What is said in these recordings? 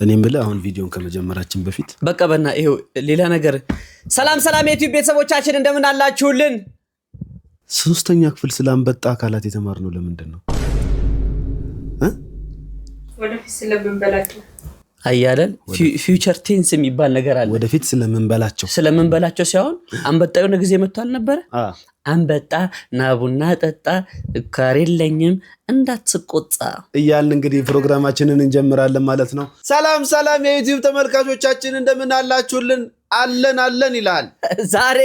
እኔም ብለህ አሁን ቪዲዮን ከመጀመራችን በፊት በቃ በና ይኸው ሌላ ነገር። ሰላም ሰላም፣ የዩቲዩብ ቤተሰቦቻችን እንደምን አላችሁልን? ሶስተኛ ክፍል ስለ አንበጣ አካላት የተማርነው ለምንድን ነው? ወደፊት ስለምንበላቸው። አያለን future tense የሚባል ነገር አለ። ወደፊት ስለምንበላቸው። ስለምንበላቸው ሳይሆን አንበጣ የሆነ ጊዜ መጥቶ አልነበረ? አንበጣ ና ቡና ጠጣ፣ ስኳር የለኝም እንዳትቆጣ እያልን እንግዲህ ፕሮግራማችንን እንጀምራለን ማለት ነው። ሰላም ሰላም፣ የዩቲዩብ ተመልካቾቻችን እንደምን አላችሁልን? አለን አለን ይላል። ዛሬ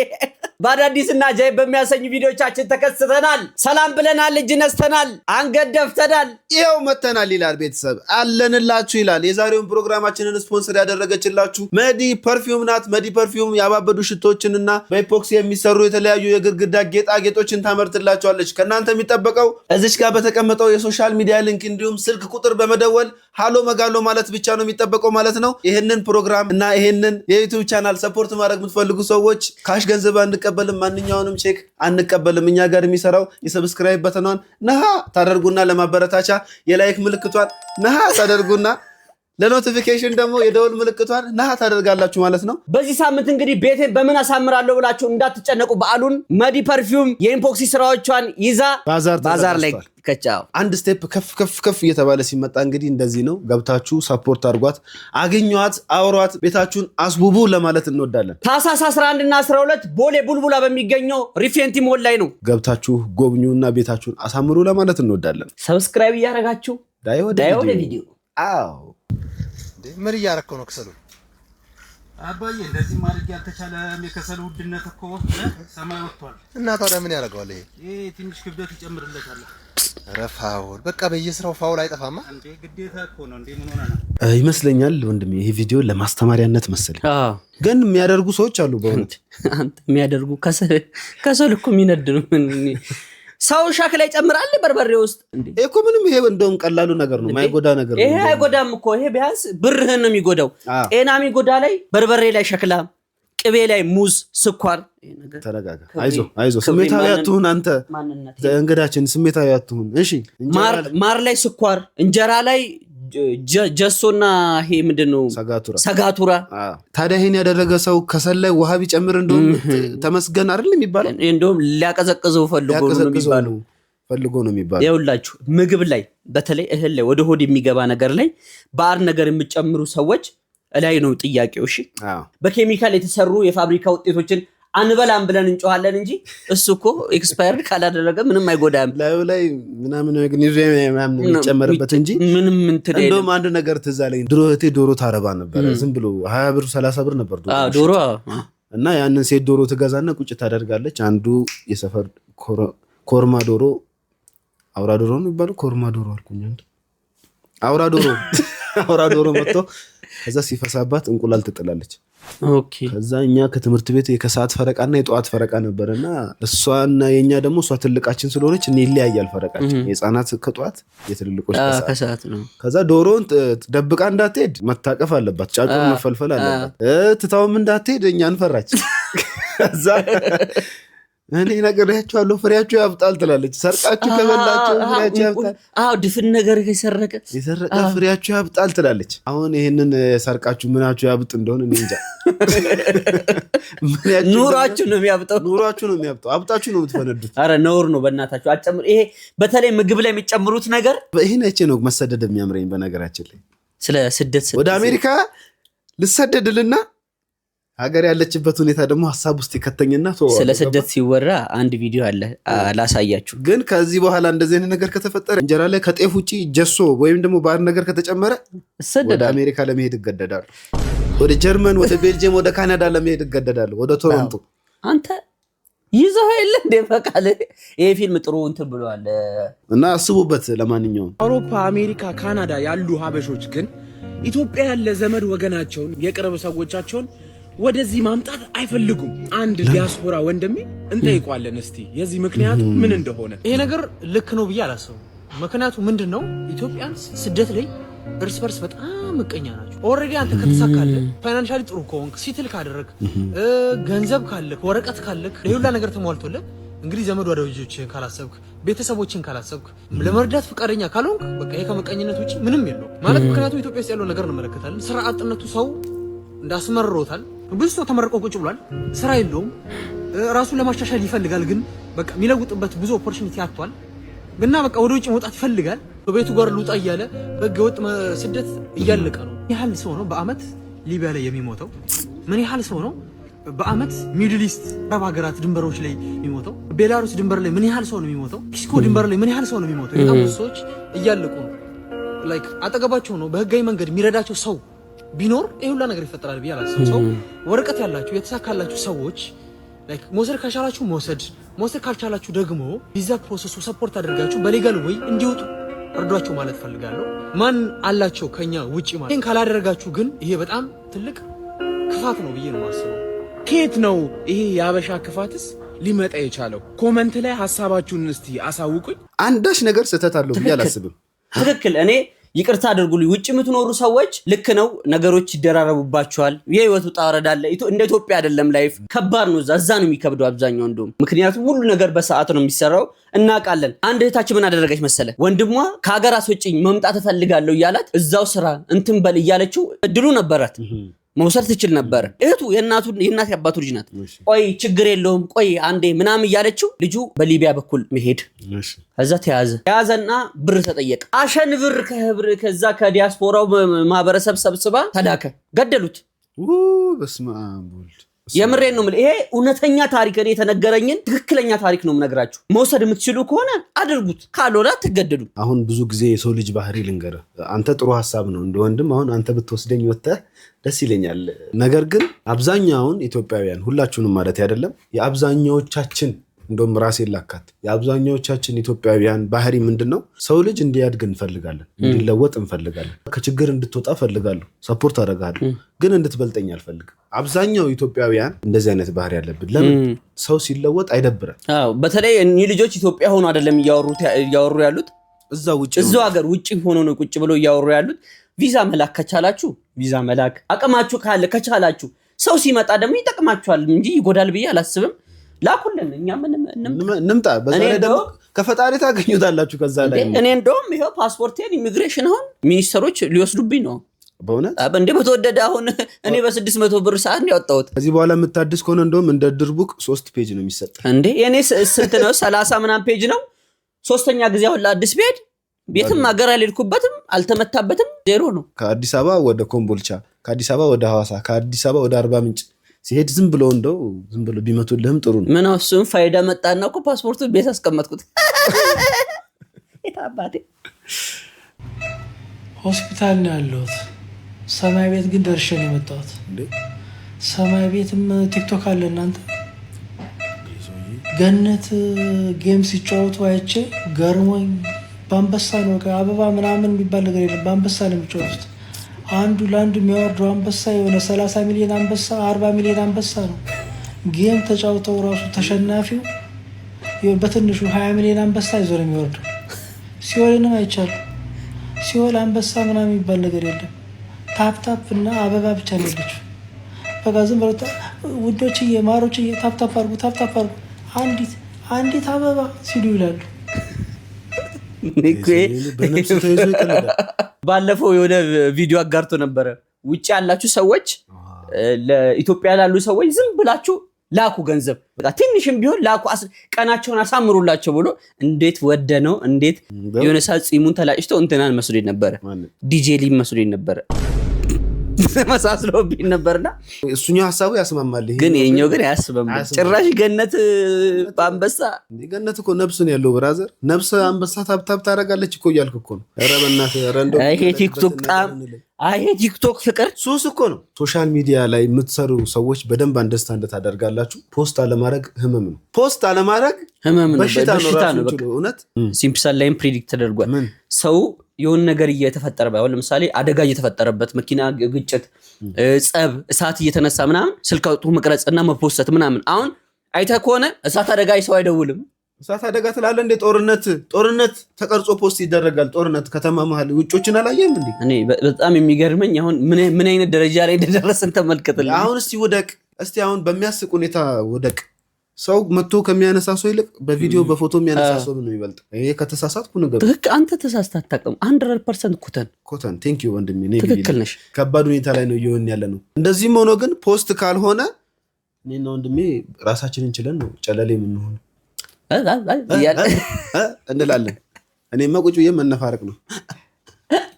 በአዳዲስና አጃይብ በሚያሰኙ ቪዲዮቻችን ተከስተናል። ሰላም ብለናል፣ እጅ ነስተናል፣ አንገት ደፍተናል። ይኸው መተናል ይላል። ቤተሰብ አለንላችሁ ይላል። የዛሬውን ፕሮግራማችንን ስፖንሰር ያደረገችላችሁ መዲ ፐርፊውም ናት። መዲ ፐርፊውም ያባበዱ ሽቶችንና በ epoxy የሚሰሩ የተለያዩ የግድግዳ ጌጣጌጦችን ታመርትላችኋለች። ከእናንተ የሚጠበቀው እዚች ጋር በተቀመጠው የ social media link እንዲሁም ስልክ ቁጥር በመደወል ሃሎ መጋሎ ማለት ብቻ ነው የሚጠበቀው ማለት ነው። ይህንን ፕሮግራም እና ይህንን የዩቲዩብ channel support ማድረግ የምትፈልጉ ሰዎች cash ገንዘብ አንቀበልም፣ ማንኛውንም ቼክ አንቀበልም። እኛ ጋር የሚሰራው የ subscribe button ኗን ነካ ታደርጉና ለማበረታቻ የ like ምልክቷን ነካ ታደርጉና ለ notification ደግሞ የደወል ምልክቷን ነካ ታደርጋላችሁ ማለት ነው። በዚህ ሳምንት እንግዲህ ቤቴን በምን አሳምራለሁ ብላችሁ እንዳትጨነቁ። በዓሉን መዲ ፐርፊውም የ epoxy ስራዎቿን ይዛ ባዛር ባዛር ላይ ተዘጋጅቷል። ከጫው አንድ step ከፍ ከፍ ከፍ እየተባለ ሲመጣ እንግዲህ እንደዚህ ነው። ገብታችሁ support አድርጓት፣ አግኟት፣ አውሯት፣ ቤታችሁን አስውቡ ለማለት እንወዳለን። ታህሳስ 11 እና 12 ቦሌ ቡልቡላ በሚገኘው ሪፌንቲ ሞል ላይ ነው። ገብታችሁ ጎብኙና ቤታችሁን አሳምሩ ለማለት እንወዳለን። Subscribe እያደረጋችሁ ዳይ ወደ ዳይ ወደ ቪዲዮ። ቪዲዮ። አዎ። ምን እያረከው ነው ከሰሉ? አባዬ፣ እንደዚህ ማድረግ ያልተቻለም የከሰል ውድነት እኮ ሰማይ ወጥቷል። እና ታዲያ ምን ያደርገዋል ይሄ? ይሄ ትንሽ ክብደት ይጨምርለታል። ኧረ foul፣ በቃ በየስራው foul አይጠፋማ። እንዴ፣ ግዴታ እኮ ነው እንዴ፣ ምን ሆነ ነው? ይመስለኛል ወንድሜ ይሄ ቪዲዮ ለማስተማሪያነት መሰለኝ፣ ግን የሚያደርጉ ሰዎች አሉ በእውነት። አንተ የሚያደርጉ ከሰል እኮ የሚነድ ነው። ምን ሰው ሸክላ ይጨምራል በርበሬ ውስጥ እንዴ? ይሄ እኮ ምንም ይሄ እንደውም ቀላሉ ነገር ነው፣ ማይጎዳ ነገር ነው። ይሄ አይጎዳም እኮ፣ ይሄ ቢያንስ ብርህን ነው የሚጎዳው። ጤና የሚጎዳ ላይ በርበሬ ላይ ሸክላ፣ ቅቤ ላይ ሙዝ፣ ስኳር ይሄ ነገር ተረጋጋ፣ ክብሬ- አይዞ አይዞ፣ ክብሬ ስሜታዊ አትሁን አንተ። ማንነት እንግዳችን ስሜታዊ አትሁን። እሺ እንጀራ ማር ላይ ስኳር፣ እንጀራ ላይ ጀሶና ይሄ ምንድን ነው? ሰጋቱራ። ሰጋቱራ። አዎ። ታዲያ ይሄን ያደረገ ሰው ከሰል ላይ ውሃ ቢጨምር እንደውም ተመስገን አይደል የሚባለው? እንደውም ሊያቀዘቅዘው ፈልጎ ነው ሊያቀዘቅዘው የሚባለው። ነው ፈልጎ ነው የሚባለው። ይኸውላችሁ ምግብ ላይ በተለይ እህል ላይ ወደ ሆድ የሚገባ ነገር ላይ ባዕድ ነገር የምትጨምሩ ሰዎች እላይ ነው ጥያቄው። እሺ፣ በኬሚካል የተሰሩ የፋብሪካ ውጤቶችን አንበላም ብለን እንጮሃለን እንጂ እሱ እኮ expired ካላደረገ ምንም አይጎዳም። ላዩ ላይ ምናምን ማግኔዥየም ምናምን የሚጨመርበት እንጂ ምንም እንትን የለም። እንደውም አንድ ነገር ትዝ አለኝ። ድሮ እህቴ ዶሮ ታረባ ነበረ። ዝም ብሎ 20 ብር 30 ብር ነበር ዶሮ ዶሮ እና ያንን ሴት ዶሮ ትገዛና ቁጭ ታደርጋለች። አንዱ የሰፈር ኮርማ ዶሮ፣ አውራ ዶሮ ነው የሚባለው። ኮርማ ዶሮ አልኩኝ። አንተ አውራ ዶሮ፣ አውራ ዶሮ መጥቶ ከዛ ሲፈሳባት እንቁላል ትጥላለች። ከዛ እኛ ከትምህርት ቤት የከሰዓት ፈረቃና የጠዋት ፈረቃ ነበረና እሷና የኛ ደግሞ እሷ ትልቃችን ስለሆነች እኔ ይለያያል ፈረቃችን። የህፃናት ከጠዋት፣ የትልልቆች ከሰዓት። ከሰዓት ነው። ከዛ ዶሮውን ደብቃ እንዳትሄድ መታቀፍ አለባት፣ ጫጩን መፈልፈል አለባት። ትታውም እንዳትሄድ እኛን ፈራች። ከዛ እኔ ነግሬያችኋለሁ ፍሬያችሁ ያብጣል ትላለች። ሰርቃችሁ ከበላችሁ ፍሬያችሁ ያብጣል። አዎ፣ ድፍን ነገር የሰረቀ የሰረቀ ፍሬያችሁ ያብጣል ትላለች። አሁን ይህንን ሰርቃችሁ ምናችሁ ያብጥ እንደሆነ እኔ እንጃ። ምናችሁ ኑሯችሁ ነው የሚያብጠው። ኑሯችሁ ነው የሚያብጠው። አብጣችሁ ነው የምትፈነዱት። አረ ነውር ነው፣ በእናታችሁ አጨምሩ። ይሄ በተለይ ምግብ ላይ የሚጨምሩት ነገር። ይህን አይቼ ነው መሰደድ የሚያምረኝ። በነገራችን ላይ ስለ ስደት ወደ አሜሪካ ልሰደድልና ሀገር ያለችበት ሁኔታ ደግሞ ሀሳብ ውስጥ ይከተኝና ተወዋለሁ። ስለ ስደት ሲወራ አንድ ቪዲዮ አለ ላሳያችሁ። ግን ከዚህ በኋላ እንደዚህ አይነት ነገር ከተፈጠረ እንጀራ ላይ ከጤፍ ውጭ ጀሶ ወይም ደግሞ ባዕድ ነገር ከተጨመረ ወደ እሰደዳለሁ። አሜሪካ ለመሄድ እገደዳለሁ። ወደ ጀርመን፣ ወደ ቤልጅየም፣ ወደ ካናዳ ለመሄድ እገደዳለሁ። ወደ ቶሮንቶ። አንተ ይዘው የለ እንደ በቃል ይሄ ፊልም ጥሩ እንትን ብለዋል። እና አስቡበት። ለማንኛውም አውሮፓ፣ አሜሪካ፣ ካናዳ ያሉ ሀበሾች ግን ኢትዮጵያ ያለ ዘመድ ወገናቸውን የቅርብ ሰዎቻቸውን ወደዚህ ማምጣት አይፈልጉም። አንድ ዲያስፖራ ወንድሜ እንጠይቋለን እስቲ የዚህ ምክንያቱ ምን እንደሆነ። ይሄ ነገር ልክ ነው ብዬ አላስብም። ምክንያቱ ምንድን ነው? Ethiopians ስደት ላይ እርስ በርስ በጣም ምቀኛ ናቸው። Already አንተ ከተሳካልህ፣ financially ጥሩ ከሆንክ፣ settle ካደረግ፣ ገንዘብ ካለክ፣ ወረቀት ካለክ፣ የሁላ ነገር ተሟልቶልህ እንግዲህ ዘመድ ወዳጆችህን ካላሰብክ፣ ቤተሰቦችን ካላሰብክ፣ ለመርዳት ፈቃደኛ ካልሆንክ በቃ ይሄ ከምቀኝነት ውጭ ምንም የለውም ማለት። ምክንያቱም ኢትዮጵያ ውስጥ ያለው ነገር እንመለከታለን። ስራ አጥነቱ ሰው እንዳስመርሮታል። ብዙ ሰው ተመርቆ ቁጭ ብሏል፣ ስራ የለውም። ራሱን ለማሻሻል ይፈልጋል፣ ግን በቃ የሚለውጥበት ብዙ opportunity አጥቷል። እና በቃ ወደ ውጭ መውጣት ይፈልጋል። በቤቱ ጋር ልውጣ እያለ በህገወጥ ስደት እያለቀ ነው። ምን ያህል ሰው ነው በአመት ሊቢያ ላይ የሚሞተው? ምን ያህል ሰው ነው በአመት Middle East አረብ ሀገራት ድንበሮች ላይ የሚሞተው? ቤላሩስ ድንበር ላይ ምን ያህል ሰው ነው የሚሞተው? ሜክሲኮ ድንበር ላይ ምን ያህል ሰው ነው የሚሞተው? በጣም ብዙ ሰዎች እያለቁ ነው። Like አጠገባቸው ነው በህጋዊ መንገድ የሚረዳቸው ሰው ቢኖር ይሄ ሁላ ነገር ይፈጠራል ብዬ አላስብም። ሰው ወረቀት ያላችሁ የተሳካላችሁ ሰዎች like መውሰድ ከቻላችሁ መውሰድ፣ መውሰድ ካልቻላችሁ ደግሞ ቪዛ process ኡ support አድርጋችሁ በ legal way እንዲወጡ እርዷቸው ማለት ፈልጋለሁ። ማን አላቸው ከኛ ውጪ ማለት። ይሄን ካላደረጋችሁ ግን ይሄ በጣም ትልቅ ክፋት ነው ብዬ ነው የማስበው። ከየት ነው ይሄ የአበሻ ክፋትስ ሊመጣ የቻለው? Comment ላይ ሀሳባችሁን እስቲ አሳውቁኝ። አንዳች ነገር ስህተት አለው ብዬ አላስብም። ትክክል። እኔ ይቅርታ አድርጉልኝ፣ ውጭ የምትኖሩ ሰዎች ልክ ነው፣ ነገሮች ይደራረቡባቸዋል። የህይወት ውጣ ውረድ አለ። እንደ ኢትዮጵያ አይደለም life፣ ከባድ ነው። እዛ ነው የሚከብደው አብዛኛው እንደውም፣ ምክንያቱም ሁሉ ነገር በሰዓት ነው የሚሰራው፣ እናውቃለን። አንድ እህታችን ምን አደረገች መሰለ? ወንድሟ ከሀገር አስወጪኝ መምጣት እፈልጋለሁ እያላት እዛው ስራ እንትን በል እያለችው እድሉ ነበራት መውሰድ ትችል ነበር። እህቱ የእናት ያባቱ ልጅ ናት። ቆይ ችግር የለውም ቆይ አንዴ ምናምን እያለችው ልጁ በሊቢያ በኩል መሄድ ከዛ ተያዘ። ተያዘና ብር ተጠየቀ። አሸን ብር ከህብር ከዛ ከዲያስፖራው ማህበረሰብ ሰብስባ ተላከ። ገደሉት። በስመ አብ ወልድ። የምሬን ነው የምልህ። ይሄ እውነተኛ ታሪክ እኔ የተነገረኝን ትክክለኛ ታሪክ ነው የምነግራችሁ። መውሰድ የምትችሉ ከሆነ አድርጉት፣ ካልሆነ አትገደዱ። አሁን ብዙ ጊዜ የሰው ልጅ ባህሪ ልንገርህ፣ አንተ ጥሩ ሀሳብ ነው እንደ ወንድም፣ አሁን አንተ ብትወስደኝ ወጥተህ ደስ ይለኛል። ነገር ግን አብዛኛውን ኢትዮጵያውያን፣ ሁላችሁንም ማለት አይደለም፣ የአብዛኛዎቻችን፣ እንደውም ራሴን ላካት፣ የአብዛኛዎቻችን ኢትዮጵያውያን ባህሪ ምንድን ነው? ሰው ልጅ እንዲያድግ እንፈልጋለን፣ እንዲለወጥ እንፈልጋለን፣ ከችግር እንድትወጣ እፈልጋለሁ፣ support አደርግሃለሁ፣ ግን እንድትበልጠኝ አልፈልግም። አብዛኛው ኢትዮጵያውያን እንደዚህ አይነት ባህሪ ያለብን። ለምን? ሰው ሲለወጥ አይደብረን። አዎ፣ በተለይ እኒህ ልጆች ኢትዮጵያ ሆኖ አይደለም እያወሩ ያሉት። እዛ ውጭ። እዛው ሀገር ውጭ ሆኖ ነው ቁጭ ብሎ እያወሩ ያሉት። ቪዛ መላክ ከቻላችሁ ቪዛ መላክ አቅማችሁ ካለ ከቻላችሁ፣ ሰው ሲመጣ ደግሞ ይጠቅማችኋል እንጂ ይጎዳል ብዬ አላስብም። ላኩልን፣ እኛ ምንም እንምጣ። እንምጣ። በዛ እኔ ላይ ደግሞ እንደውም ከፈጣሪ ታገኙታላችሁ። ከዛ ላይ እኔ እንደውም ይኸው ፓስፖርቴን ኢሚግሬሽን አሁን ሚኒስተሮች ሊወስዱብኝ ነው። በእውነት? እንደ በተወደደ አሁን እኔ በ600 ብር ሰዓት ነው ያወጣሁት። ከዚህ በኋላ የምታድስ ከሆነ እንደውም እንደ ድርቡክ ሶስት page ነው የሚሰጥ። እንዴ የእኔ ስንት ነው? 30 ምናምን page ነው። ሶስተኛ ጊዜ አሁን ለአዲስ ብሄድ ቤትም ሀገር አልሄድኩበትም፣ አልተመታበትም፣ ዜሮ ነው። ከአዲስ አበባ ወደ ኮምቦልቻ፣ ከአዲስ አበባ ወደ ሐዋሳ፣ ከአዲስ አበባ ወደ አርባ ምንጭ ሲሄድ ዝም ብሎ እንደው ዝም ብሎ ቢመቱልህም ጥሩ ነው። ምን እሱም ፋይዳ መጣና እኮ ፓስፖርቱ ቤት አስቀመጥኩት። የት አባቴ። ሆስፒታል ነው ያለሁት። ሰማይ ቤት ግን ደርሼ ነው የመጣሁት። ሰማይ ቤትም ቲክቶክ አለ እናንተ። ገነት game ሲጫወቱ አይቼ ገርሞኝ በአንበሳ ነው፣ በቃ አበባ ምናምን የሚባል ነገር የለም። በአንበሳ ነው የሚጫወቱት። አንዱ ለአንዱ የሚያወርደው አንበሳ የሆነ 30 ሚሊዮን አንበሳ፣ 40 ሚሊዮን አንበሳ ነው። Game ተጫውተው ራሱ ተሸናፊው የሆነ በትንሹ 20 ሚሊዮን አንበሳ ይዞ ነው የሚወርደው። ሲኦልንም አይቻልም። ሲኦል አንበሳ ምናምን የሚባል ነገር የለም። Tap tap እና አበባ ብቻ ነው ያለችው። በቃ ዝም ብለው ውዶችዬ፣ ማሮችዬ tap tap አድርጉ፣ tap tap አድርጉ፣ አንዲት አንዲት አበባ ሲሉ ይላሉ። በነፍስ ተይዞ ይቀልዳል። ባለፈው የሆነ ቪዲዮ አጋርቶ ነበረ። ውጭ ያላችሁ ሰዎች ለኢትዮጵያ ላሉ ሰዎች ዝም ብላችሁ ላኩ ገንዘብ፣ በቃ ትንሽም ቢሆን ላኩ፣ ቀናቸውን አሳምሩላቸው ብሎ እንዴት ወደ ነው እንዴት የሆነ ሰዓት ጺሙን ተላጭቶ እንትናን መስሎኝ ነበረ፣ ዲጄ ሊ መስሎኝ ነበረ፣ ተመሳስሎብኝ ነበርና እሱኛው ሀሳቡ ያስማማል። ይሄ ግን የኛው ግን አያስበም። አያስበም። ጭራሽ ገነት በአንበሳ። እንዴ ገነት እኮ ነብስ ነው ያለው brother። ነብስ አንበሳ tap tap ታደርጋለች እኮ እያልክ እኮ ነው። ኧረ በእናትህ ኧረ እንደው ይሄ ቲክቶክ ጣም፣ ይሄ ቲክቶክ ፍቅር ሱስ እኮ ነው። Social media ላይ የምትሰሩ ሰዎች በደንብ understand ታደርጋላችሁ። Post አለማድረግ ህመም ነው። Post አለማድረግ ህመም ነው፣ በሽታ ነው። በሽታ ራሱን ነው። በቃ ችሎ እውነት። ሲምፕሰን ላይም predict ተደርጓል። ምን? ሰው የሆነ ነገር እየተፈጠረ፣ አሁን ለምሳሌ አደጋ እየተፈጠረበት፣ መኪና ግጭት፣ ጸብ፣ እሳት እየተነሳ ምናምን ስልክ አውጥቶ መቅረጽ እና መፖሰት ምናምን። አሁን አይተህ ከሆነ እሳት አደጋ ሰው አይደውልም። እሳት አደጋ ትላለህ እንዴ? ጦርነት ጦርነት ተቀርጾ post ይደረጋል። ጦርነት ከተማ መሀል ውጮችን አላየህም እንዴ? እኔ በጣም የሚገርመኝ አሁን ምን አይነት ደረጃ ላይ እንደደረስን ተመልከትልኝ። አሁን እስቲ ውደቅ፣ እስቲ አሁን በሚያስቅ ሁኔታ ውደቅ። ሰው መጥቶ ከሚያነሳ ሰው ይልቅ በቪዲዮ በፎቶ የሚያነሳ ሰው ነው የሚበልጥ። ይሄ ከተሳሳትኩ ንገሩኝ። ትክክል። አንተ ተሳስተህ አታውቅም። 100% ኮተን። ኮተን፣ thank you ወንድሜ። እኔ ትክክል ነሽ። ከባድ ሁኔታ ላይ ነው እየሆን ያለ ነው። እንደዚህም ሆኖ ግን post ካልሆነ እኔና ወንድሜ ራሳችንን ችለን ነው ጨለሌ የምንሆነው እንላለን። እኔማ ቁጭ ብዬ መነፋረቅ ነው፣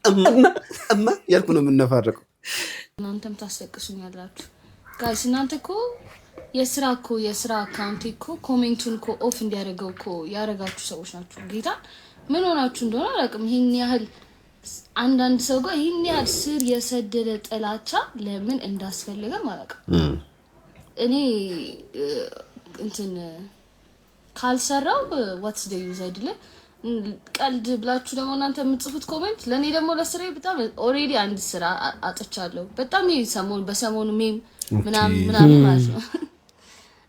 እማ እማ ያልኩ ነው የምነፋረቀው። እናንተም ታስለቅሱኛላችሁ guys። እናንተ እኮ የስራ እኮ የስራ account ኤ እኮ comment ኡን እኮ off እንዲያደርገው እኮ ያደረጋችሁ ሰዎች ናችሁ። ጌታ ምን ሆናችሁ እንደሆነ አላውቅም። ይህን ያህል አንዳንድ ሰው ጋር ይህን ያህል ስር የሰደደ ጥላቻ ለምን እንዳስፈለገም አላውቅም። እኔ እንትን ካልሰራው what's the use አይደለ? ቀልድ ብላችሁ ደግሞ እናንተ የምትጽፉት comment ለእኔ ደግሞ ለስራዬ በጣም already አንድ ስራ አጥቻለሁ። በጣም ይሄ ሰሞን በሰሞኑ meme ምናምን ምናምን ማለት ነው።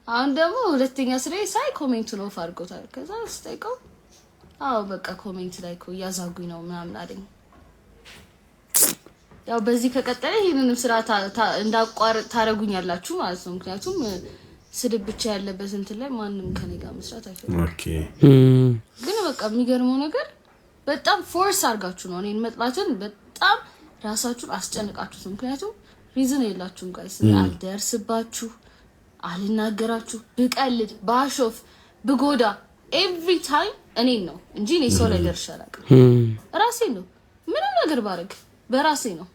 አሁን ደግሞ ሁለተኛ ስራዬ ሳይ comment ኡን off አድርጎታል። ከዛ ስጠይቀው አዎ በቃ comment ላይ እኮ እያዛጉኝ ነው ምናምን አለኝ። ያው በዚህ ከቀጠለ ይህንንም ስራ እንዳቋርጥ ታደርጉኛላችሁ ማለት ነው። ምክንያቱም ስድብ ብቻ ያለበት እንትን ላይ ማንም ከኔ ጋር መስራት አይፈልግም። ግን በቃ የሚገርመው ነገር በጣም force አድርጋችሁ ነው እኔን መጥላትን፣ በጣም ራሳችሁን አስጨንቃችሁት ነው። ምክንያቱም reason የላችሁም guys። አልደርስባችሁ፣ አልናገራችሁ፣ ብቀልድ፣ ባሾፍ፣ ብጎዳ every time እኔን ነው እንጂ እኔ ሰው ላይ ደርሼ አላውቅም። ራሴን ነው፣ ምንም ነገር ባረግ በራሴ ነው።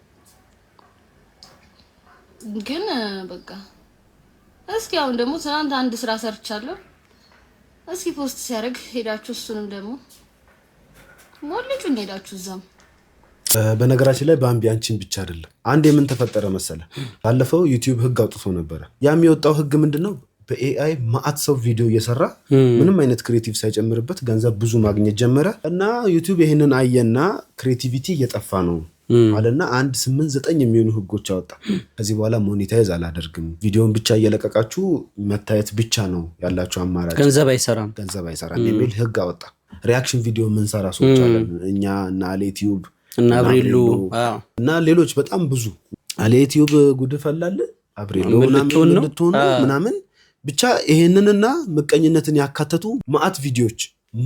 ግን በቃ እስኪ አሁን ደግሞ ትናንት አንድ ስራ ሰርቻለሁ። እስኪ post ሲያደርግ ሄዳችሁ እሱንም ደግሞ ሞልጩኝ ሄዳችሁ እዛም። በነገራችን ላይ ባምቢ አንቺን ብቻ አይደለም። አንድ የምን ተፈጠረ መሰለ፣ ባለፈው YouTube ህግ አውጥቶ ነበረ። ያ የሚወጣው ህግ ምንድን ነው? በ AI ማአት ሰው ቪዲዮ እየሰራ ምንም አይነት creative ሳይጨምርበት ገንዘብ ብዙ ማግኘት ጀመረ እና YouTube ይህንን አየና creativity እየጠፋ ነው አለና አንድ ስምንት ዘጠኝ የሚሆኑ ህጎች አወጣ። ከዚህ በኋላ monetize አላደርግም፣ ቪዲዮን ብቻ እየለቀቃችሁ መታየት ብቻ ነው ያላችሁ አማራጭ፣ ገንዘብ አይሰራም፣ ገንዘብ አይሰራም የሚል ህግ አወጣ። Reaction ቪዲዮ የምንሰራ ሰዎች አለን እኛ እና አሌቲዩብ እና አብሬሎ እና ሌሎች በጣም ብዙ። አሌቲዩብ ጉድ ፈላል፣ አብሬሎ ልትሆን ነው? ልትሆን ነው ምናምን፣ ብቻ ይሄንንና ምቀኝነትን ያካተቱ ማአት ቪዲዮዎች፣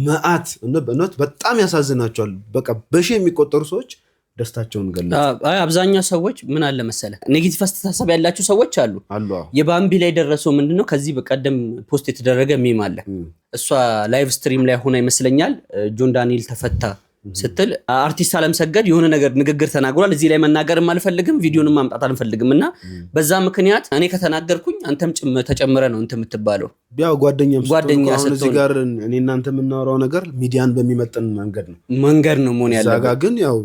መአት እውነት በጣም ያሳዝናቸዋል። በቃ በሺህ የሚቆጠሩ ሰዎች ደስታቸውን ገለጹ። አይ አብዛኛው ሰዎች ምን አለ መሰለ negative አስተሳሰብ ያላቸው ሰዎች አሉ። አሉ። የባምቢ ላይ ደረሰው ምንድነው? ከዚህ በቀደም post የተደረገ meme አለ። እሷ live stream ላይ ሆና ይመስለኛል ጆን ዳንኤል ተፈታ ስትል አርቲስት አለምሰገድ የሆነ ነገር ንግግር ተናግሯል። እዚህ ላይ መናገርም አልፈልግም፣ ቪዲዮንም ማምጣት አልፈልግም እና በዛ ምክንያት እኔ ከተናገርኩኝ አንተም ተጨምረ ነው እንትን የምትባለው። ያው ጓደኛም ስትሆን ጓደኛ እኮ አሁን እዚህ ስትሆን ጋር እኔ እናንተ የምናወራው ነገር ሚዲያን በሚመጥን መንገድ ነው መንገድ ነው መሆን እዛ ያለበት። ጋ ግን ያው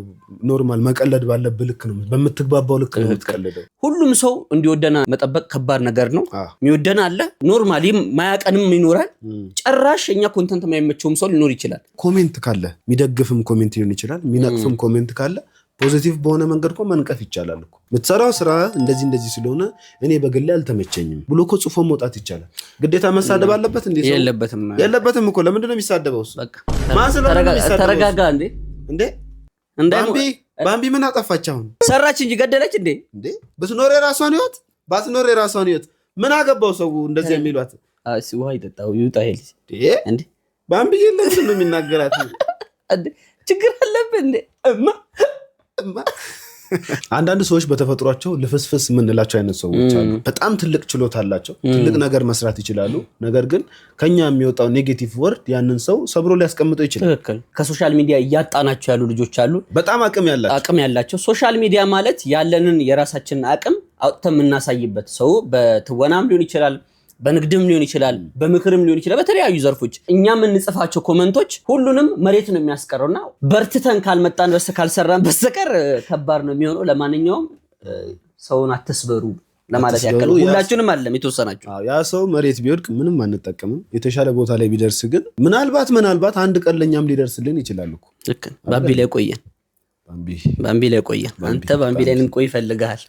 normal መቀለድ ባለብህ ልክ ነው፣ በምትግባባው ልክ ነው የምትቀልደው። ሁሉም ሰው እንዲወደና መጠበቅ ከባድ ነገር ነው። የሚወደን አለ፣ normally ማያቀንም ይኖራል። ጭራሽ እኛ content የማይመቸውም ሰው ሊኖር ይችላል። Comment ካለ የሚደግፍም comment ሊሆን ይችላል፣ የሚነቅፍም comment ካለ positive በሆነ መንገድ እኮ መንቀፍ ይቻላል እኮ። የምትሰራው ስራ እንደዚህ እንደዚህ ስለሆነ እኔ በግሌ አልተመቸኝም ብሎ እኮ ጽፎ መውጣት ይቻላል። ግዴታ መሳደብ አለበት እንዴ ሰው? የለበትም። የለበትም እኮ። ለምንድን ነው የሚሳደበው እሱ? ማን ስለሆነ ነው የሚሳደበው እሱ? ተረጋጋ እንዴ። እንዴ ባምቢ፣ ባምቢ ምን አጠፋች አሁን? ሰራች እንጂ ገደለች እንዴ? እንዴ ብትኖር የራሷን ህይወት፣ ባትኖር የራሷን ህይወት፣ ምን አገባው ሰው እንደዚህ የሚሏት? ውሃ ይጠጣው ይውጣ ይሄ ልጅ። እንዴ ባምቢ ለምንድን ነው የሚናገራት? ችግር አለብህ እንዴ? እማ። አንዳንድ ሰዎች በተፈጥሯቸው ልፍስፍስ የምንላቸው አይነት ሰዎች አሉ። በጣም ትልቅ ችሎታ አላቸው፣ ትልቅ ነገር መስራት ይችላሉ። ነገር ግን ከኛ የሚወጣው negative word ያንን ሰው ሰብሮ ሊያስቀምጠው ይችላል። ትክክል። ከ social media እያጣናቸው ያሉ ልጆች አሉ። በጣም አቅም ያላቸው። አቅም ያላቸው። Social media ማለት ያለንን የራሳችንን አቅም አውጥተን የምናሳይበት፣ ሰው በትወናም ሊሆን ይችላል፣ በንግድም ሊሆን ይችላል፣ በምክርም ሊሆን ይችላል። በተለያዩ ዘርፎች እኛ የምንጽፋቸው comment ኦች ሁሉንም መሬት ነው የሚያስቀረው እና በርትተን ካልመጣን ካልሰራን በስተቀር ከባድ ነው የሚሆነው። ለማንኛውም ሰውን አትስበሩ ለማለት ያክል። አትስበሩ። ሁላችሁንም አይደለም፣ የተወሰናችሁ። አዎ፣ ያ ሰው መሬት ቢወድቅ ምንም አንጠቀምም። የተሻለ ቦታ ላይ ቢደርስ ግን ምናልባት ምናልባት አንድ ቀን ለእኛም ሊደርስልን ይችላል እኮ። ልክ ነው። ባምቢ ላይ ቆየን። ባምቢ ላይ ቆየን። አንተ ባምቢ ላይ እንቆይ ይፈልግሃል።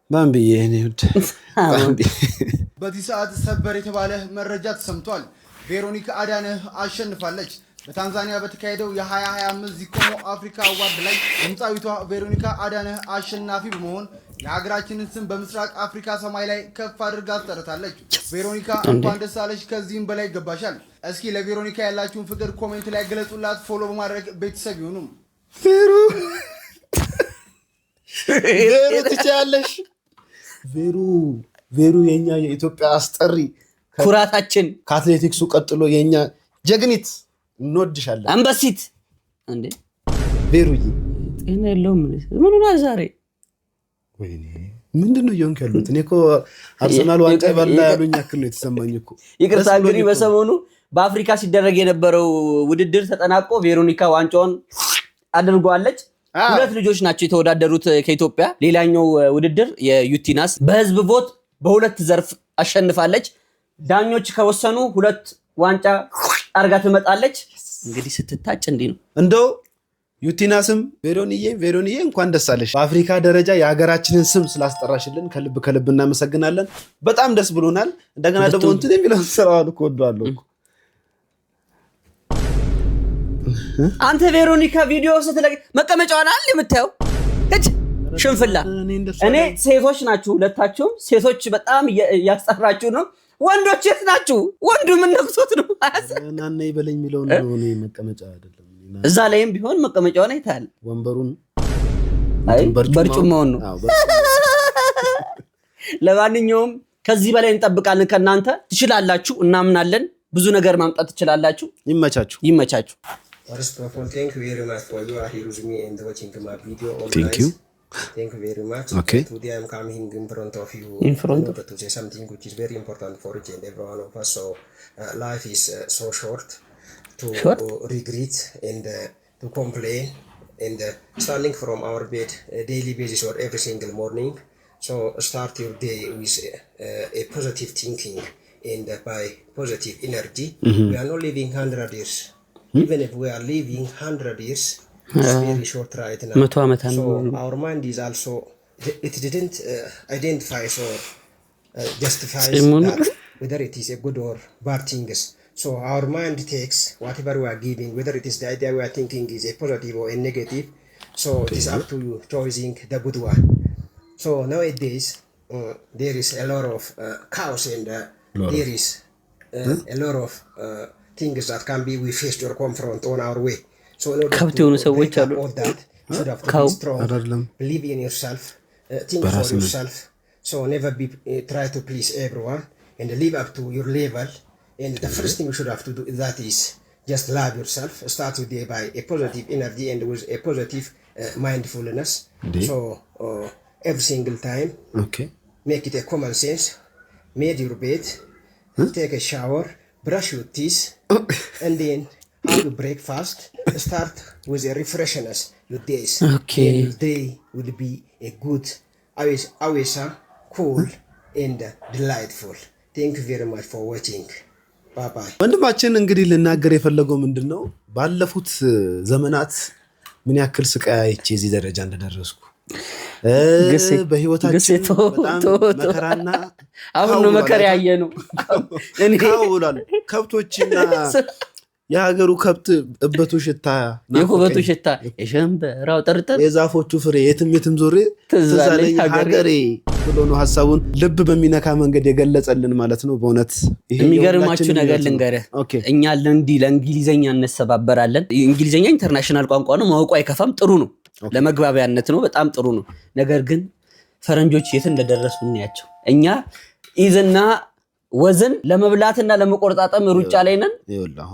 ባምቢ የኔ ውድ ባምቢ። በዚህ ሰዓት ሰበር የተባለ መረጃ ተሰምቷል። ቬሮኒካ አዳነህ አሸንፋለች። በታንዛኒያ በተካሄደው የ2025 ዚኮሞ አፍሪካ Award ላይ ድምፃዊቷ ቬሮኒካ አዳነህ አሸናፊ በመሆን የሀገራችንን ስም በምስራቅ አፍሪካ ሰማይ ላይ ከፍ አድርጋ አስጠርታለች። ቬሮኒካ እንዴ! እንኳን ደስ አለሽ፣ ከዚህም በላይ ይገባሻል። እስኪ ለቬሮኒካ ያላችሁን ፍቅር comment ላይ ገለጹላት። Follow በማድረግ ቤተሰብ ይሁኑ። ቬሩ፣ ቬሩ፣ ትችያለሽ። ቬሩ፣ ቬሩ፣ የኛ የኢትዮጵያ አስጠሪ፣ ኩራታችን፣ ከአትሌቲክሱ ቀጥሎ የኛ ጀግኒት፣ እንወድሻለን። አንበሲት እንዴ! ቬሩዬ። ጤና የለውም። ምን ሆኗል ዛሬ? ወይኔ፣ ምንድን ነው እየሆንክ ያሉት? እኔ እኮ አርሰናል ዋንጫ በላ ያሉኝ ያክል ነው የተሰማኝ እኮ። ይቅርታ። ደስ ብሎኝ እንግዲህ እኮ ነው። በሰሞኑ በአፍሪካ ሲደረግ የነበረው ውድድር ተጠናቆ ቬሮኒካ ዋንጫውን አድርጓለች። ሁለት ልጆች ናቸው የተወዳደሩት ከኢትዮጵያ። ሌላኛው ውድድር የዩቲናስ በህዝብ vote በሁለት ዘርፍ አሸንፋለች። ዳኞች ከወሰኑ ሁለት ዋንጫ አርጋ ትመጣለች። እንግዲህ ስትታጭ እንዲህ ነው። እንደው ዩቲናስም ቬሮንዬ፣ ቬሮንዬ፣ እንኳን ደስ አለሽ። በአፍሪካ ደረጃ የሀገራችንን ስም ስላስጠራሽልን ከልብ ከልብ እናመሰግናለን። በጣም ደስ ብሎናል። እንደገና ደግሞ እንትን የሚለውን ስራዋን እኮ እወደዋለሁ እኮ። አንተ ቬሮኒካ ቪዲዮ ስትለቅ መቀመጫዋን አለ የምታየው እች ሽንፍላ። እኔ ሴቶች ናችሁ፣ ሁለታችሁም ሴቶች በጣም እያስጠራችሁ ነው። ወንዶች የት ናችሁ? ወንዱ ምን ነክቶት ነው? ናና ይበለኝ የሚለውን ነው። እኔ መቀመጫ አይደለም። እዛ ላይም ቢሆን መቀመጫዋን አይተሃል። ወንበሩን። አይ፣ በርጩማውን ነው። አዎ። ለማንኛውም ከዚህ በላይ እንጠብቃለን ከእናንተ። ትችላላችሁ፣ እናምናለን። ብዙ ነገር ማምጣት ትችላላችሁ። ይመቻችሁ፣ ይመቻችሁ። First of all, thank you very much for you are here with me and watching my video. All Thank guys. you. Thank you very much. Okay. Today I'm coming in front of you In front in order to say something which is very important for each and every one of us. So life is so short to Short? Regret and to complain and standing from our bed daily basis or every single morning. So start your day with a positive thinking and by positive energy. We are not living 100 years. Even if we are living 100 years, it's very short right now. መቶ ዓመት So አንኖርም። our mind is also, it didn't identify or justifies ጽሙን that whether it is a good or bad things. So our mind takes whatever we are giving, whether it is the idea we are thinking is a positive or a negative. So it is up to you choosing the good one. So nowadays there is a lot of chaos and Lot of. there is a lot of things that can be we faced or confront on our way. So in order ከብት to የሆኑ ሰዎች break up አሉ። all that, you should have to cow be strong, አይደለም። believe in yourself, think for በራስ ነው። yourself. So never be try to please everyone and live up to your level. And the first thing you should have to do that is just love yourself. Start your day by a positive energy and with a positive mindfulness. እንዴ? So every single time, make it a common sense. Made your bed, take a shower, brush your teeth, and then have your breakfast. Start with a refreshness your days. Then your day will be a good, always, always cool and delightful. Thank you very much for watching. Bye bye. ወንድማችን እንግዲህ ልናገር የፈለገው ምንድን ነው? ባለፉት ዘመናት ምን ያክል ስቃይ አይቼ እዚህ ደረጃ እንደደረስኩ ግሴ ግሴ በህይወታችን ቶ በጣም ቶ ቶ መከራና አሁን ካው ነው ብሏል። መከራ አይተሃል? ያየ ነው። እኔ ካው ብሏል። ከብቶችና የሀገሩ ከብት እበቱ ሽታ የኩበቱ ናፈቀኝ። ሽታ፣ የሸንበራው ጥርጥር፣ የዛፎቹ ፍሬ፣ የትም የትም ዞሬ ትዝ ትዝ አለኝ አለኝ ሀገሬ። ሀገሬ ብሎ ነው ሀሳቡን ልብ በሚነካ መንገድ የገለጸልን ማለት ነው። በእውነት ይሄ የሚገርማችሁ የሁላችንም ነገር ህይወት ነው። ልንገርህ፣ እኛ ለእንዲህ ለእንግሊዘኛ እንሰባበራለን። እንግሊዘኛ international ቋንቋ ነው፣ ማወቁ አይከፋም፣ ጥሩ ነው፣ ለመግባቢያነት ነው፣ በጣም ጥሩ ነው። ነገር ግን ፈረንጆች የት እንደደረሱ እንያቸው። እኛ is ና was ን ለመብላትና ለመቆርጣጠም ሩጫ ላይ ነን። ይኸውልህ፣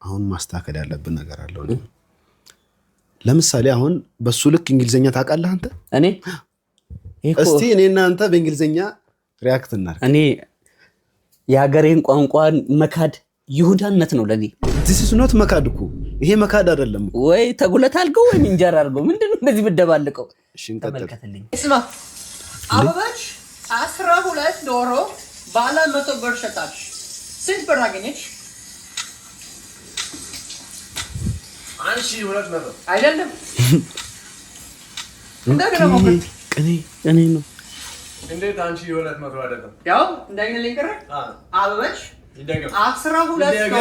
አሁን ማስተካከል ያለብን ነገር አለ። ለምሳሌ አሁን በሱ ልክ እንግሊዝኛ ታውቃለህ አንተ? እኔ እስቲ እኔና አንተ በእንግሊዝኛ react እናድርግ። እኔ የሀገሬን ቋንቋን መካድ ይሁዳነት ነው ለኔ። This is not መካድ እኮ፣ ይሄ መካድ አይደለም። ወይ ተጉለት አድርገው ወይም እንጀራ አድርገው። ምንድን ነው እንደዚህ ብደባልቀው? ተመልከትልኝ። ስማ፣ አበበች 12 ዶሮ ባለ 100 ብር ሸጣች። ስንት ብር አገኘች? 1200። አይደለም። እንደገና ሞክር። ቅኔ ቅኔ ነው። እንዴት 1200 አይደለም? ያው እንደገና ልንገርህ። አበበች ይደገም። 12 ዶሮ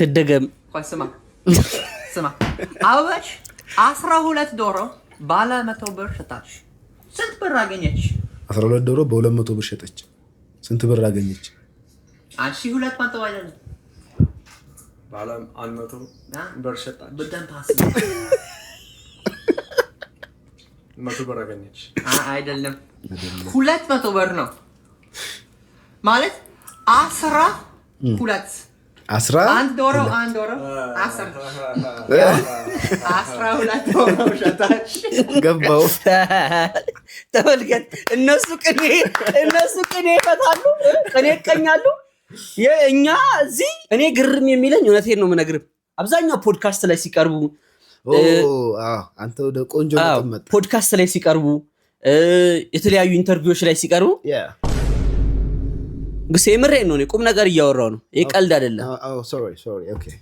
ትደገም። ቆይ፣ ስማ ስማ፣ አበበች 12 ዶሮ ባለ 100 ብር ሸጣች። ስንት ብር አገኘች? 12 ዶሮ በ200 ብር ሸጠች። ስንት ብር አገኘች? 1200 አይደለም። ባለ 100 ብር ሸጣች። በደንብ አስብ። 100 ብር አገኘች። አይደለም፣ 200 ብር ነው ማለት 12። 10። አንድ ዶሮ፣ አንድ ዶሮ 10፣ 12 ዶሮ ሸጣች። ገባው። ተመልከት፣ እነሱ ቅኔ ይፈታሉ፣ ቅኔ ይቀኛሉ። እኛ እዚህ እኔ ግርም የሚለኝ፣ እውነቴን ነው የምነግርህ፣ አብዛኛው ፖድካስት ላይ ሲቀርቡ አንተ ወደ ቆንጆ ነጥብ መጣ። ፖድካስት ላይ ሲቀርቡ፣ የተለያዩ interview ዎች ላይ ሲቀርቡ ግሴ የምሬን ነው። እኔ ቁም ነገር እያወራው ነው። ይህ ቀልድ አይደለም። Sorry, sorry, okay,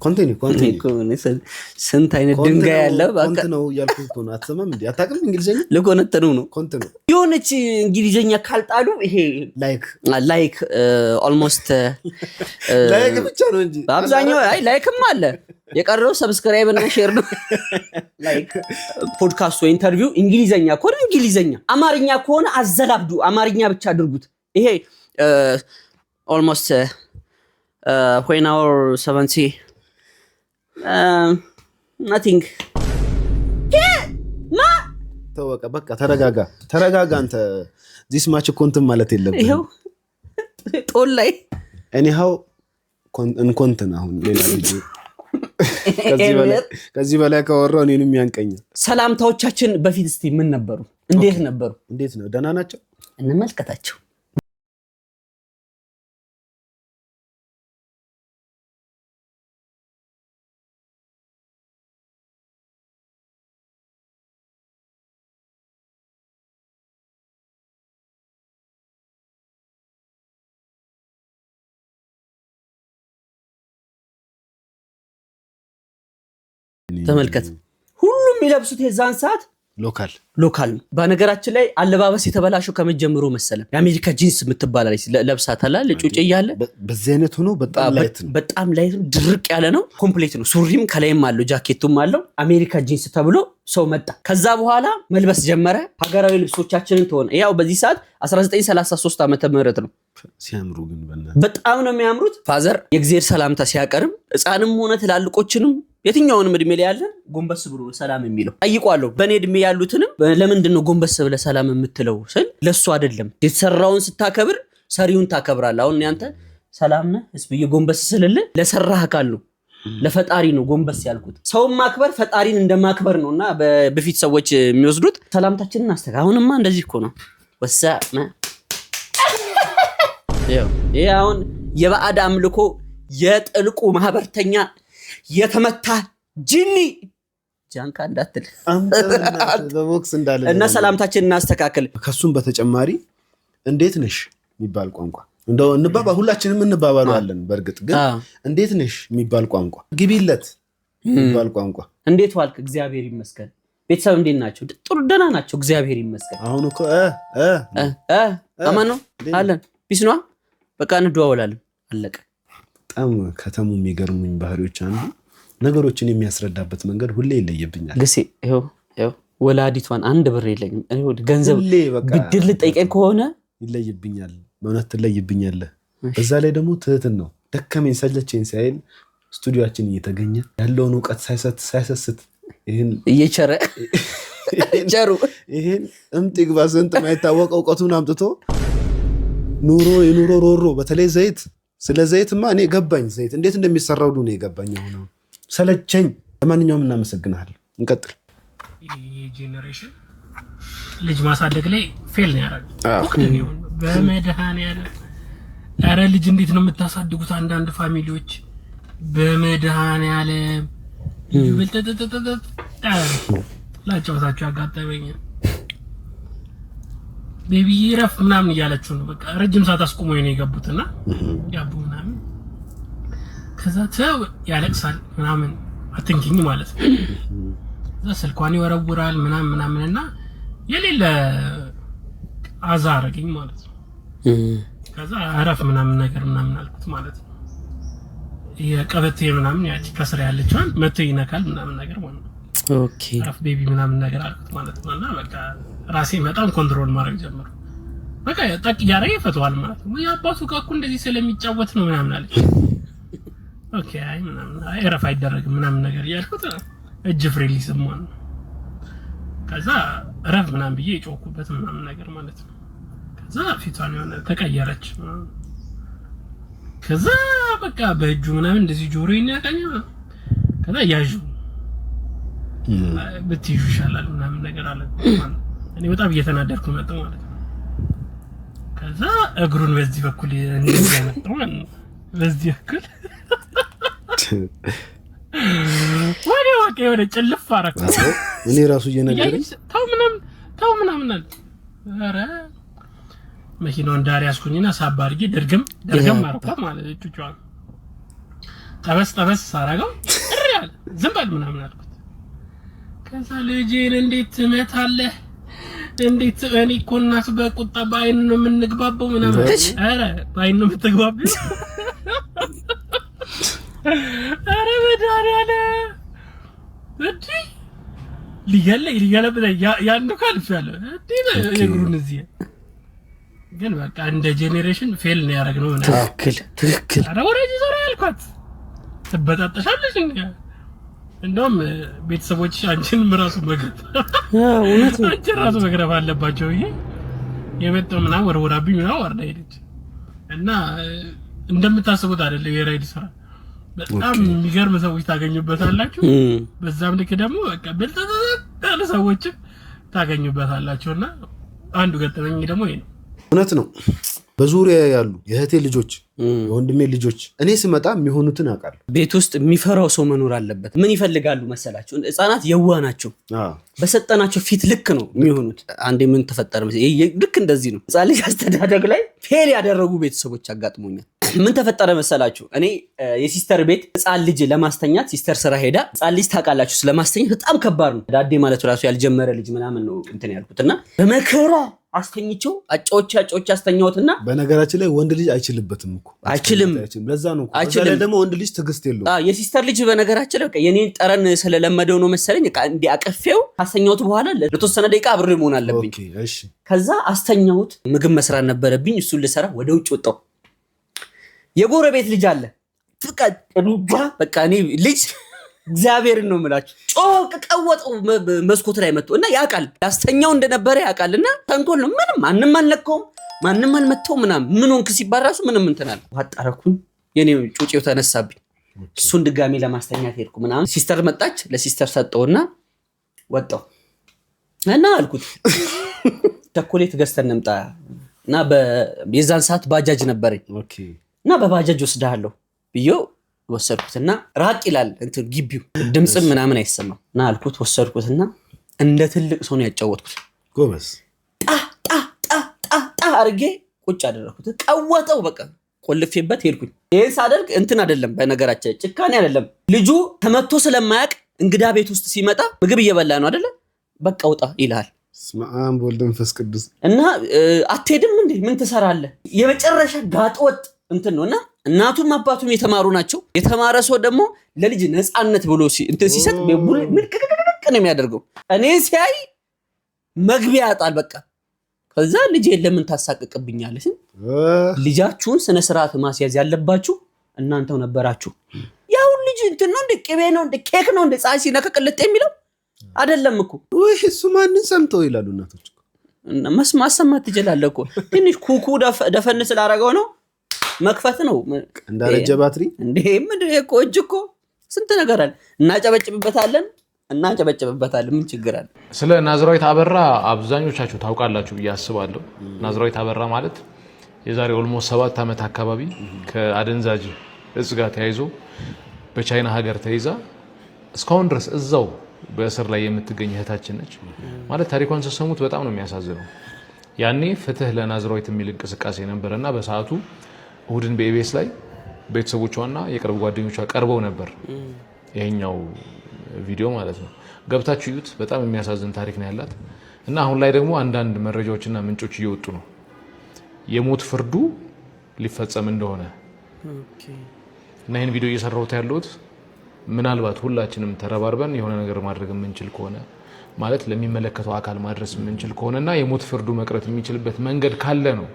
continue, continue። ስንት አይነት ድንጋይ ያለ። ኮንት ነው እያልኩህ እኮ ነው። አትሰማም እንዴ? አታውቅም እንግሊዝኛ? ልኮነተኑ ነው። ኮንት ነው። የሆነች እንግሊዝኛ ካልጣሉ ይሄ like like almost like ብቻ ነው እንጂ። በአብዛኛው አይ like ም አለ። የቀረው subscribe እና share ነው። Like ፖድካስት ወይ interview እንግሊዘኛ ከሆነ እንግሊዘኛ፣ አማርኛ ከሆነ አዘላብዱ፣ አማርኛ ብቻ አድርጉት። ይሄ almost when hour 70 nothing ማ ተወቀ። በቃ ተረጋጋ፣ ተረጋጋ። አንተ this much እኮ እንትን ማለት የለብህም። ይኸው ጦል ላይ። Anyhow እንኮንትን አሁን ሌላ ቪዲዮ ከዚህ በላይ ካወራው እኔንም ያንቀኛል። ሰላምታዎቻችን በፊት እስቲ ምን ነበሩ? እንዴት ነበሩ? እንዴት ነው? ደህና ናቸው? እንመልከታቸው። ተመልከት። ሁሉም የሚለብሱት የዛን ሰዓት local። Local ነው። በነገራችን ላይ አለባበስ የተበላሸው ከመጀመሩ መሰለ የአሜሪካ ጂንስ የምትባል አለች፣ ለብሳታል ጩጬ እያለ። በዚህ አይነት ሆኖ በጣም light ነው። በጣም light ነው። ድርቅ ያለ ነው። Complete ነው። ሱሪም ከላይም አለው፣ ጃኬቱም አለው። አሜሪካ ጂንስ ተብሎ ሰው መጣ። ከዛ በኋላ መልበስ ጀመረ። ሀገራዊ ልብሶቻችንን ተሆነ። ያው በዚህ ሰዓት 1933 ዓመተ ምህረት ነው። ሲያምሩ ግን በእናትህ። በጣም ነው የሚያምሩት። Father የእግዜር ሰላምታ ሲያቀርብ ሕፃንም ሆነ ትላልቆችንም የትኛውንም እድሜ ላይ ያለን ጎንበስ ብሎ ሰላም የሚለው ጠይቋለሁ። በእኔ እድሜ ያሉትንም ለምንድን ነው ጎንበስ ብለህ ሰላም የምትለው ስል ለእሱ አይደለም፣ የተሰራውን ስታከብር ሰሪውን ታከብራለህ። አሁን ያንተ ሰላም ነህ ብዬ ጎንበስ ስልልህ ለሰራህ አካል ነው፣ ለፈጣሪ ነው ጎንበስ ያልኩት። ሰውን ማክበር ፈጣሪን እንደማክበር ነው እና በፊት ሰዎች የሚወስዱት ሰላምታችንን አስተካ አሁንማ እንደዚህ እኮ ነው። ወሳ ይሄ አሁን የባዕድ አምልኮ፣ የጥልቁ ማህበርተኛ፣ የተመታ ጂኒ ጃንካ እንዳትል። በቦክስ እንዳለ። እና ሰላምታችን እናስተካክል። ከሱም በተጨማሪ እንዴት ነሽ የሚባል ቋንቋ እንደው እንባባ ሁላችንም እንባባለዋለን። በእርግጥ ግን እንዴት ነሽ የሚባል ቋንቋ፣ ግቢለት የሚባል ቋንቋ። እንዴት ዋልክ? እግዚአብሔር ይመስገን። ቤተሰብ እንዴት ናቸው? ጥሩ ደህና ናቸው፣ እግዚአብሔር ይመስገን። አሁን እኮ እ እ እ አማን ነው አለን፣ peace ነዋ። በቃ እንደዋወላለን። አለቀ። በጣም ከተሙ የሚገርሙኝ ባህሪዎች አንዱ ነገሮችን የሚያስረዳበት መንገድ ሁሌ ይለይብኛል። ግሴ ይኸው ይኸው ወላዲቷን አንድ ብር የለኝም። እኔ ወደ ገንዘብ ሁሌ በቃ ብድር ልጠይቀኝ ከሆነ ይለይብኛል። በእውነት ትለይብኛለህ። በዛ ላይ ደግሞ ትህትን ነው። ደከመኝ ሰለቸኝ ሳይል ስቱዲዮችን እየተገኘ ያለውን እውቀት ሳይሰስት ይህን እየቸረ ቸሩ ይህን እምጥ ይግባ ስንት የማይታወቅ እውቀቱን አምጥቶ ኑሮ የኑሮ ሮሮ፣ በተለይ ዘይት፣ ስለ ዘይትማ እኔ ገባኝ። ዘይት እንዴት እንደሚሰራው ሁሉ ነው የገባኝ። አሁን ሰለቸኝ። ለማንኛውም እናመሰግናለን። እንቀጥል። ይህ generation ልጅ ማሳደግ ላይ fail ነው ያደረገው። ወቅት ነው። በመድኃኒዓለም ኧረ ልጅ እንዴት ነው የምታሳድጉት? አንዳንድ family ዎች በመድኃኒዓለም ልጁ ብልጥጥጥጥጥ። ላጫውታችሁ ያጋጠመኝ፣ baby ረፍ ምናምን እያለችው ነው። በቃ ረጅም ሰዓት አስቆሞ ነው የገቡትና ያቡ ምናምን፣ ከዛ ተው ያለቅሳል ምናምን አትንኪኝ ማለት ነው። ከዛ ስልኳን ይወረውራል ምናምን ምናምን እና የሌለ አዛ አረገኝ ማለት ነው። ከዛ እረፍ ምናምን ነገር ምናምን አልኩት ማለት ነው። የቀበቴ ምናምን ያቺ ከስር ያለችዋን መቶ ይነካል ምናምን ነገር ማለት ነው። እረፍ baby ምናምን ነገር አልኩት ማለት ነው። እና በቃ ራሴ በጣም control ማድረግ ጀመርኩ። በቃ ጠቅ እያደረገ ይፈተዋል ማለት ነው። የአባቱ ዕቃ እኮ እንደዚህ ስለሚጫወት ነው ምናምን አለች። Okay፣ አይ ምናምን፣ አይ እረፍ አይደረግም ምናምን ነገር እያልኩት እጅ ፍሬ ሊስማን ነው። ከዛ እረፍ ምናምን ብዬ የጮኩበት ምናምን ነገር ማለት ነው። ከዛ ፊቷን የሆነ ተቀየረች። ከዛ በቃ በእጁ ምናምን እንደዚህ ጆሮዬን ያቀኛል። ከዛ ያዡ ብትይዡ ይሻላል ምናምን ነገር አለ። እኔ በጣም እየተናደድኩ መጣሁ ማለት ነው። ከዛ እግሩን በዚህ በኩል እንደዚህ ያመጣው ማለት ነው። በዚህ በኩል ወዲያው በቃ የሆነ ጭልፍ አደረኩ። እኔ ራሱ እየነገረኝ ተው ምናምን ተው ምናምን አለ። ኧረ መኪናውን ዳር ያዝኩኝና ሳባ አድርጌ ድርግም ድርግም አደረኳት ማለት ነው። ጩጫዋን ጠበስ ጠበስ ሳደርገው እሪ አለ። ዝም በል ምናምን አልኩት። ከዛ ልጄን እንዴት ትመታለህ? እንዴት እኔ እኮ እናቱ በቁጣ በአይን ነው የምንግባባው ምናምን። ኧረ በአይን ነው የምትግባቢው? ኧረ መድኃኒዓለም እንዴ ሊገለኝ ሊገለብጠኝ ያንዱ ካልፌያለሁ። እንዴ እግሩን እዚህ ግን በቃ እንደ generation fail ነው ያደረግነው። ትክክል ትክክል። ኧረ ወረጅ ዞር ያልኳት ትበጣጠሻለሽ። እንደውም ቤተሰቦች አንቺንም ራሱ መግረፍ እውነት ነው፣ አንቺን ራሱ መግረፍ አለባቸው ብዬ የመጣው ምናምን ወርወራብኝ ምናምን ወርዳ ሄደች። እና እንደምታስቡት አይደለም የራይድ ስራ። በጣም የሚገርም ሰዎች ታገኙበታላችሁ። በዛም ልክ ደግሞ በቃ ብልጥጥጥ ያሉ ሰዎችም ታገኙበታላችሁ። እና አንዱ ገጠመኝ ደግሞ ይሄ ነው። እውነት ነው። በዙሪያ ያሉ የእህቴ ልጆች፣ የወንድሜ ልጆች እኔ ስመጣ የሚሆኑትን አውቃለሁ። ቤት ውስጥ የሚፈራው ሰው መኖር አለበት። ምን ይፈልጋሉ መሰላችሁ? ህፃናት የዋ ናቸው። በሰጠናቸው ፊት ልክ ነው የሚሆኑት። አንዴ ምን ተፈጠረ መሰለኝ፣ ልክ እንደዚህ ነው። ህፃን ልጅ አስተዳደግ ላይ fail ያደረጉ ቤተሰቦች አጋጥሞኛል። ምን ተፈጠረ መሰላችሁ? እኔ የ sister ቤት ህፃን ልጅ ለማስተኛት sister ስራ ሄዳ፣ ህፃን ልጅ ታውቃላችሁ ስለማስተኛት በጣም ከባድ ነው። ዳዴ ማለት ራሱ ያልጀመረ ልጅ ምናምን ነው እንትን ያልኩት እና በመከራ አስተኝቸው አጫዎች አጫዎች አስተኛሁትና በነገራችን ላይ ወንድ ልጅ አይችልበትም እኮ። አይችልም። ለዛ ነው እኮ። አይችልም። በዛ ላይ ደግሞ ወንድ ልጅ ትዕግስት የለውም። የ sister ልጅ በነገራችን ላይ በቃ የኔን ጠረን ስለለመደው ነው መሰለኝ በቃ እንዲህ አቀፌው ካስተኛሁት በኋላ ለተወሰነ ደቂቃ አብሬ መሆን አለብኝ። ከዛ አስተኛሁት። ምግብ መስራት ነበረብኝ። እሱን ልሰራ ወደ ውጭ ወጣሁ። የጎረቤት ልጅ አለ። በቃ ሩባ በቃ እኔ ልጅ እግዚአብሔርን ነው የምላችሁ። ጮህ ቀወጠው መስኮት ላይ መጥቶ እና ያውቃል ያስተኛው እንደነበረ ያውቃል። እና ተንኮል ነው ምንም ማንም አልነካውም፣ ማንም አልመታውም ምናምን። ምን ሆንክ ሲባል ራሱ ምንም እንትን አለ። አጣረኩኝ። የኔ ጩጬው ተነሳብኝ። እሱን ድጋሚ ለማስተኛት ሄድኩ ምናምን። Sister መጣች። ለ sister ሰጠውና ወጣው እና አልኩት ቸኮሌት ገዝተን እንምጣ እና የዛን ሰዓት ባጃጅ ነበረኝ እና በባጃጅ ወስድሃለሁ ብዬው ወሰድኩትና ራቅ ይላል እንትን ግቢው ድምፅም ምናምን አይሰማም እና አልኩት ወሰድኩትና እንደ ትልቅ ሰው ነው ያጫወትኩት። ጎበዝ። ጣ ጣ ጣ ጣ ጣ አድርጌ ቁጭ አደረኩት። ቀወጠው በቃ ቆልፌበት ሄድኩኝ። ይህን ሳደርግ እንትን አይደለም፣ በነገራችን ጭካኔ አይደለም። ልጁ ተመቶ ስለማያውቅ እንግዳ ቤት ውስጥ ሲመጣ ምግብ እየበላ ነው አይደለ? በቃ ውጣ ይልሃል። በስመ አብ ወወልድ ወመንፈስ ቅዱስ። እና አትሄድም እንዴ? ምን ትሰራለህ? የመጨረሻ ጋጥ ወጥ እንትን ነው። እና እናቱም አባቱም የተማሩ ናቸው። የተማረ ሰው ደግሞ ለልጅ ነፃነት ብሎ እንትን ሲሰጥ ምልቅቅቅቅ ነው የሚያደርገው። እኔ ሲያይ መግቢያ ያጣል በቃ። ከዛ ልጄ ለምን ታሳቅቅብኛለህ? ልጃችሁን ስነ ስርዓት ማስያዝ ያለባችሁ እናንተው ነበራችሁ። ያሁን ልጅ እንትን ነው እንደ ቅቤ ነው እንደ ኬክ ነው እንደ ፀሐይ ሲነካ ቅልጥ የሚለው አይደለም እኮ። ውይ እሱ ማንን ሰምተው ይላሉ እናቶች። ማሰማት ትችላለህ እኮ። ትንሽ ኩኩ ደፈን ስላደረገው ነው መክፈት ነው። እንዳረጀ ባትሪ። እንዴ ምንድን እኮ እጅ እኮ ስንት ነገር አለ። እናጨበጭብበታለን እናጨበጭብበታለን። ምን ችግር አለ? ስለ ናዝራዊት አበራ አብዛኞቻችሁ ታውቃላችሁ ብዬ አስባለሁ። ናዝራዊት አበራ ማለት የዛሬ almost 7 ዓመት አካባቢ ከአደንዛዥ እጽ ጋር ተያይዞ በቻይና ሀገር ተይዛ እስካሁን ድረስ እዛው በእስር ላይ የምትገኝ እህታችን ነች። ማለት ታሪኳን ስትሰሙት በጣም ነው የሚያሳዝነው። ያኔ ፍትህ ለናዝራዊት የሚል እንቅስቃሴ ነበር እና በሰዓቱ እሁድን በኢቢኤስ ላይ ቤተሰቦቿና የቅርብ ጓደኞቿ ቀርበው ነበር። ይሄኛው ቪዲዮ ማለት ነው። ገብታችሁ እዩት። በጣም የሚያሳዝን ታሪክ ነው ያላት እና አሁን ላይ ደግሞ አንዳንድ መረጃዎችና ምንጮች እየወጡ ነው የሞት ፍርዱ ሊፈጸም እንደሆነ። እና ይህን ቪዲዮ እየሰራሁት ያለሁት ምናልባት ሁላችንም ተረባርበን የሆነ ነገር ማድረግ የምንችል ከሆነ፣ ማለት ለሚመለከተው አካል ማድረስ የምንችል ከሆነና የሞት ፍርዱ መቅረት የሚችልበት መንገድ ካለ ነው።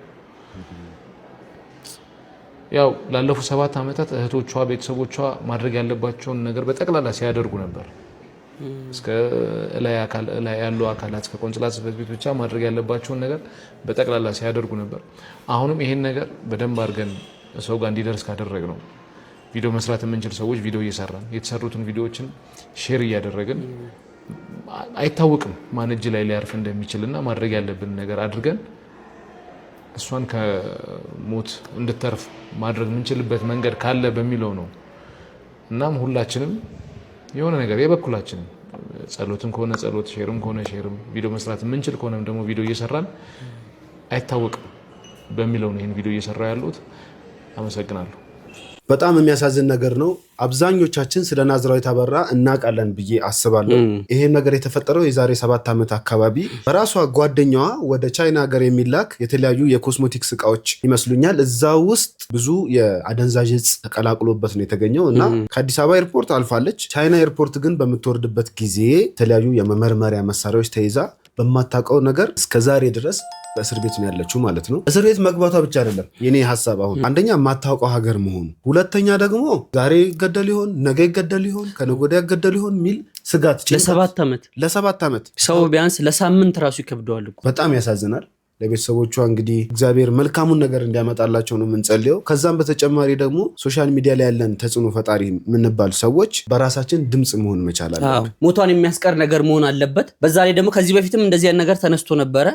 ያው ላለፉት 7 ዓመታት እህቶቿ፣ ቤተሰቦቿ ማድረግ ያለባቸውን ነገር በጠቅላላ ሲያደርጉ ነበር። እስከ ላይ ያሉ አካላት፣ እስከ ቆንስላ ጽሕፈት ቤት ብቻ ማድረግ ያለባቸውን ነገር በጠቅላላ ሲያደርጉ ነበር። አሁንም ይሄን ነገር በደንብ አድርገን ሰው ጋር እንዲደርስ ካደረግነው፣ ቪዲዮ መስራት የምንችል ሰዎች ቪዲዮ እየሰራን፣ የተሰሩትን ቪዲዮዎችን share እያደረግን፣ አይታወቅም ማን እጅ ላይ ሊያርፍ እንደሚችል እና ማድረግ ያለብን ነገር አድርገን እሷን ከሞት እንድተርፍ ማድረግ የምንችልበት መንገድ ካለ በሚለው ነው። እናም ሁላችንም የሆነ ነገር የበኩላችንን ጸሎትም ከሆነ ጸሎት፣ share ም ከሆነ share ም፣ ቪዲዮ መስራት የምንችል ከሆነም ደግሞ ቪዲዮ እየሰራን፣ አይታወቅም በሚለው ነው ይህን ቪዲዮ እየሰራሁ ያለሁት። አመሰግናለሁ። በጣም የሚያሳዝን ነገር ነው። አብዛኞቻችን ስለ ናዝራዊት አበራ እናውቃለን ብዬ አስባለሁ። ይሄን ነገር የተፈጠረው የዛሬ 7 ዓመት አካባቢ በራሷ ጓደኛዋ ወደ ቻይና ሀገር የሚላክ የተለያዩ የኮስሞቲክስ እቃዎች ይመስሉኛል፣ እዛ ውስጥ ብዙ የአደንዛዥ እጽ ተቀላቅሎበት ነው የተገኘው እና ከአዲስ አበባ ኤርፖርት አልፋለች። ቻይና ኤርፖርት ግን በምትወርድበት ጊዜ የተለያዩ የመመርመሪያ መሳሪያዎች ተይዛ በማታውቀው ነገር እስከ ዛሬ ድረስ በእስር ቤት ነው ያለችው ማለት ነው። እስር ቤት መግባቷ ብቻ አይደለም የኔ ሀሳብ፣ አሁን አንደኛ የማታውቀው ሀገር መሆኑ፣ ሁለተኛ ደግሞ ዛሬ ይገደል ይሆን፣ ነገ ይገደል ይሆን፣ ከነገ ወዲያ ይገደል ይሆን የሚል ስጋት። ለ7 ዓመት። ለ7 ዓመት። ሰው ቢያንስ ለሳምንት ራሱ ይከብደዋል እኮ። በጣም ያሳዝናል። ለቤተሰቦቿ እንግዲህ እግዚአብሔር መልካሙን ነገር እንዲያመጣላቸው ነው የምንጸልየው። ከዛም በተጨማሪ ደግሞ social media ላይ ያለን ተጽዕኖ ፈጣሪ የምንባል ሰዎች በራሳችን ድምፅ መሆን መቻል አለብን። ሞቷን የሚያስቀር ነገር መሆን አለበት። በዛ ላይ ደግሞ ከዚህ በፊትም እንደዚህ አይነት ነገር ተነስቶ ነበረ።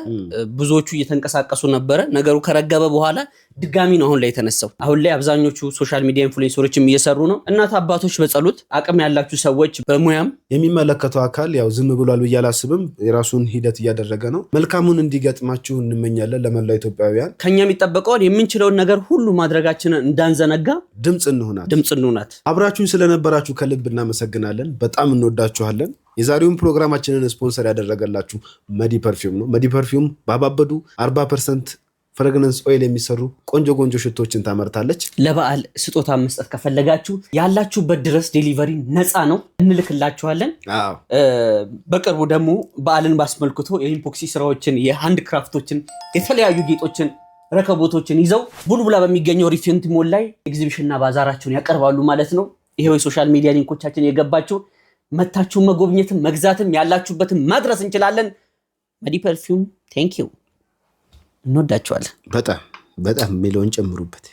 ብዙዎቹ እየተንቀሳቀሱ ነበረ። ነገሩ ከረገበ በኋላ ድጋሚ ነው አሁን ላይ የተነሳው። አሁን ላይ አብዛኞቹ social media influencer ኦችም እየሰሩ ነው። እናት አባቶች በጸሎት፣ አቅም ያላችሁ ሰዎች በሙያም። የሚመለከተው አካል ያው ዝም ብሏል ብዬ አላስብም። የራሱን ሂደት እያደረገ ነው። መልካሙን እንዲገጥማችሁ እንመኛለን ለመላው ኢትዮጵያውያን። ከኛ የሚጠበቀውን የምንችለውን ነገር ሁሉ ማድረጋችንን እንዳንዘነጋ። ድምፅ እንሁናት። ድምፅ እንሁናት። አብራችሁን ስለነበራችሁ ከልብ እናመሰግናለን። በጣም እንወዳችኋለን። የዛሬውን ፕሮግራማችንን ስፖንሰር ያደረገላችሁ መዲ ፐርፊውም ነው። መዲ ፐርፊውም ባባበዱ 40% fragrance oil የሚሰሩ ቆንጆ ቆንጆ ሽቶችን ታመርታለች። ለበዓል ስጦታ መስጠት ከፈለጋችሁ ያላችሁበት ድረስ delivery ነፃ ነው፣ እንልክላችኋለን። በቅርቡ ደግሞ በዓልን ባስመልክቶ የ epoxy ስራዎችን፣ የ handcraft ኦችን፣ የተለያዩ ጌጦችን፣ ረከቦቶችን ይዘው ቡልቡላ በሚገኘው ሪፊንት ሞል ላይ ኤግዚቢሽንና ባዛራቸውን ያቀርባሉ ማለት ነው። ይሄው የ social media link ኦቻችን የገባችሁ መታችሁ መጎብኘትም መግዛትም ያላችሁበትን ማድረስ እንችላለን። መዲ ፐርፊውም thank you፣ እንወዳችኋለን። በጣም በጣም የሚለውን ጨምሩበት።